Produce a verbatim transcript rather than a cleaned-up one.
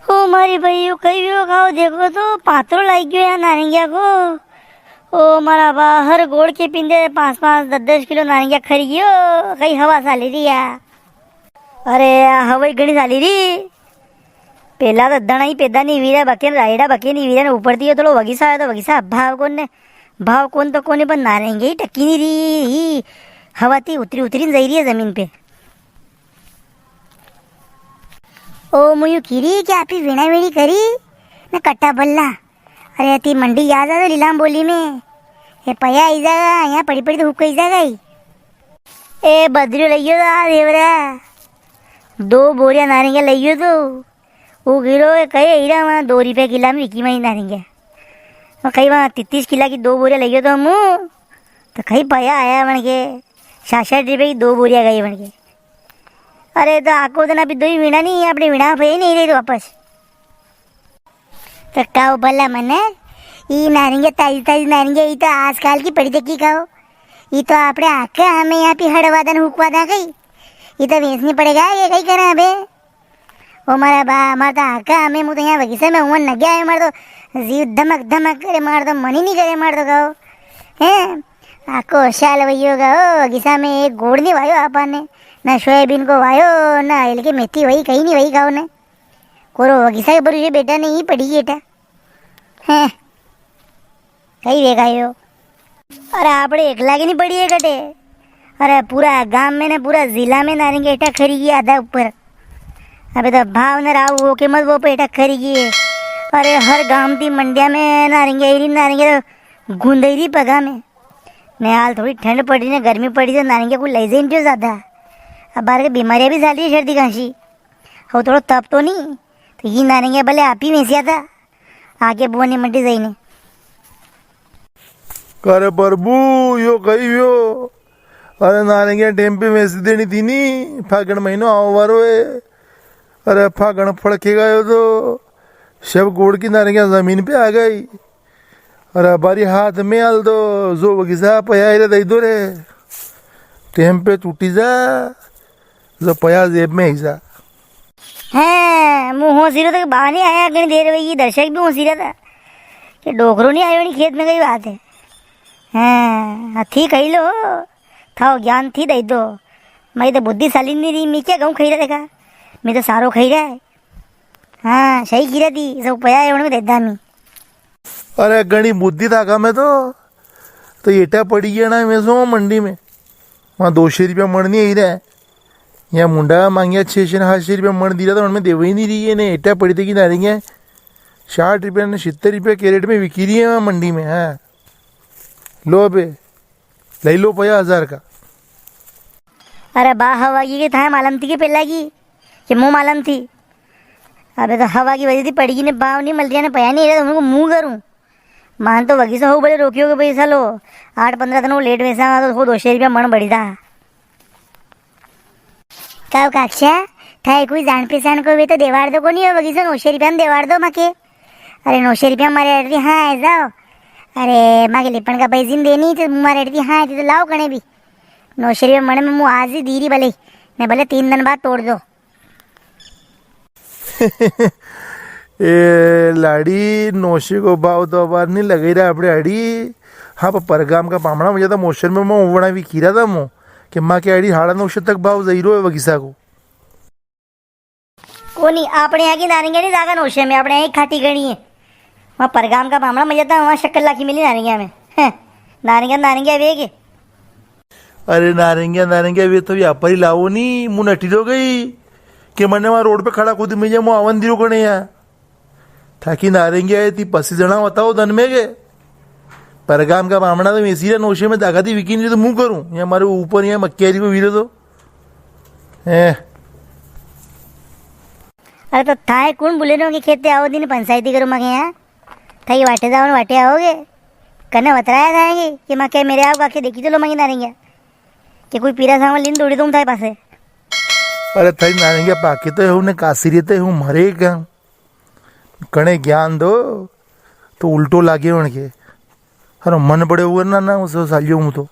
ओ मारी भाई, यो कई व्यो खाओ, देखो तो पात्रो लाग गयो या नारंगिया को। ओ मारा बा, हर गोड़ के पिंदे पाँच पाँच, दस दस किलो नारंगिया खरी गयो, कई हवा साली री या। अरे, आ हवा ही घणी साली री। पेला तो दणा ही पैदा नी वीरा बके ने, रायड़ा बके नी वीरा ने, ऊपर थी यो थोड़ो वगीसा आयो तो वगीसा भाव कोन ने, भाव कोन तो कोनी, पर नारंगी ही टकी नी री, ही हवा थी उतरी उतरी ने जाई री है जमीन पे। ओ मुयू खीरी क्या आपी वीणा वीणी करी न कट्टा बल्ला। अरे, अति मंडी याद आ तो लीलाम बोली में। ए, पया आई जागा, यहाँ पड़ी पड़ी तो हुक्का आई जागा ही। ए, बदरियो लइयो तो आ देवरा। दो बोरिया नारंगिया लइयो तो। वो गिरो ए, कहे हीरा वहाँ दो रुपया किला में विकी माई नारंगिया। वो कही वहाँ तीतीस किला की दो बोरिया लइयो तो मु। तो कही पया आया बन के। साठ साठ रुपया की दो बोरिया गई बन के। अरे, तो आको तो ना भी दो ही वीणा नी, अपने वीणा पे ही नी रही तो वापस। तो काओ भला मनक, ई नारंगिया ताजी ताजी नारंगिया, ई तो आजकल की पड़ी देखी खाओ। ई तो आपणे आके हमें यहाँ पे हड़वा दन हुकवा दा कई। ई तो बेचनी पड़ेगा, ये कई करा अबे। ओ मारा बा, मार तो आके हमें, मु तो यहाँ बगीचा में हुआ न गया है, मार तो जीव धमक धमक करे, मार तो मन ही नी करे, मार तो खाओ। हैं? आको साल वही होगा, ओ बगीचा में एक गोड़ नी वायो आपा ने, ना सोयाबीन को वायो, ना हल के मेथी वही, कई नी वही खाओ ने। कोरो वगीसा के भरोसे बेटा ने ही पड़ी है टा। हैं, कई वेगा यो। अरे, आपड़े एकला की नी पड़ी है कटे। अरे, पूरा गांव में ने, पूरा जिला में नारंगी एटा खरी गई आधा ऊपर। अबे तो भाव ने राव वो के मत वो पे एटा खरी गई है। अरे, हर गांव ती मंडिया में नारंगी आई री, नारंगी तो गुंदई री पगा में। ने हाल थोड़ी ठंड पड़ी ने गर्मी पड़ी तो नारंगी को लई जाइन जो ज्यादा। अब बार के बीमारियां भी चाल री है, सर्दी खांसी। हो थोड़ो तप तो नी, तो ये नारंगिया भले आप ही वेसिया था, आगे बुआ ने मंडी जाई ने। अरे प्रभु, यो कई व्यो? अरे नारंगिया टेम पे वेसी देनी थी नी, फागण महीनो आवा वारो है। अरे फागण फड़के गयो तो सब गोड़ की नारंगिया जमीन पे आ गई। अरे बारी हाथ में आल दो, जो बगीचा पया रे दई दो रे। टेम पे टूटी जा, जो पया जेब में ही जा। हैं, मुंह होसी रो तो बा नी आया, घणी देर वई, दर्शक भी होसी रा था कि डोकरो नी आयो नी खेत में, कई बात है। हैं, हथी कही लो, थाओ ज्ञान थी दई दो। मैं तो बुद्धिशाली नी री, मैं क्या गहूँ खाई रहा देखा, मैं तो सारो खाई रहा है। हाँ, सही गिरा दी, सब पया है, उनमें देदा मी। अरे, घणी बुद्धि थाका में तो, तो एटा पड़ी गया ना, मैं सो मंडी में, वहाँ दो सौ रुपया मण नी आई रहा है। यहाँ मुंडा मांगिया छह सौ ने सात सौ रुपया मण दी रहा था, उनमें देवा ही नी री है ने, एटा पड़ी थी कि नारंगिया साठ रुपया ने सत्तर रुपया कैरेट में विकी री है वहाँ मंडी में। हाँ, लो बे, लई लो पया हजार का। अरे बा, हवा की के थाए मालूम थी के पेला की, के मुंह मालूम थी? अबे तो हवा की वजह थी पड़गी ने, भाव नी मल रिया ने, पया नी रे, तो उनको मुंह करूं। मान तो वगी से हो बड़े रोकियो के भाई सालो, आठ पन्द्रह दिन वो लेट वैसा तो उसको दो सौ रुपया मण बढ़ी था। काओ काक्षा, थाए कोई जान पहचान को वे तो देवाड़ दो कोनी हो, वगी से नौ सौ रुपया में देवाड़ दो मके। अरे नौ सौ रुपया मारे अड़ती हाँ है जाओ। अरे माके लिपण का पैसे नी देनी तो मारे अड़ती हाँ है तो लाओ कने भी। नौ सौ रुपया मण में मु आज ही दीरी भले, ने भले तीन दिन बाद तोड़ दो। ए लाड़ी, नौ सौ को भाव तो अबार नी लगाई रहा आपणे आड़ी। हाँ, पर परगाम का पामणा में ज्यादा मौसम में मैं उवड़ा भी खीरा था मो, कि माँ के आड़ी हाड़ा नौ सौ तक भाव जई रो है बगीचा को। कोनी, आपणे यहाँ की नारंगिया नी जागा नौ सौ में, आपणे यहाँ की खाटी घणी है। वहाँ परगाम का पामणा में ज्यादा, वहाँ शक्कर लाखी मिली नारंगिया में। हैं, नारंगिया, नारंगिया वेग। अरे नारंगिया, नारंगिया, वे तो व्यापारी लावो नी, मु नटी रो गई। के मने वहाँ रोड पे खड़ा खुद में जे मु आवन दिरो कने या। थाकी नारंगिया है ती पसी जणा बताओ दन में के। परगाम का पामणा तो वेसी रे नौ सौ में दागा ती विकी नी तो मु करूँ। या मारे ऊपर या मक्यारी को वीरो तो। हैं। अरे तो थाए कुण बोले रो के खेते आओ दिन पंचायती करो मगे यहाँ। थाई वाटे जाओ ने वाटे आओगे। कने वतराया थाएंगे कि माँ के मेरे आओ काके देखी चलो मांगी नारेंगे। कि कोई पीरा सामान लीन दौड़ी दूँ थाई पासे। अरे थाई नारेंगे पाके तो हूँ ने कासी रे तो हूँ मरे क्या। कने ज्ञान दो तो उल्टो लागे उनके। अरे मन पड़े हुए ना, ना, उसे सालियो हूँ तो।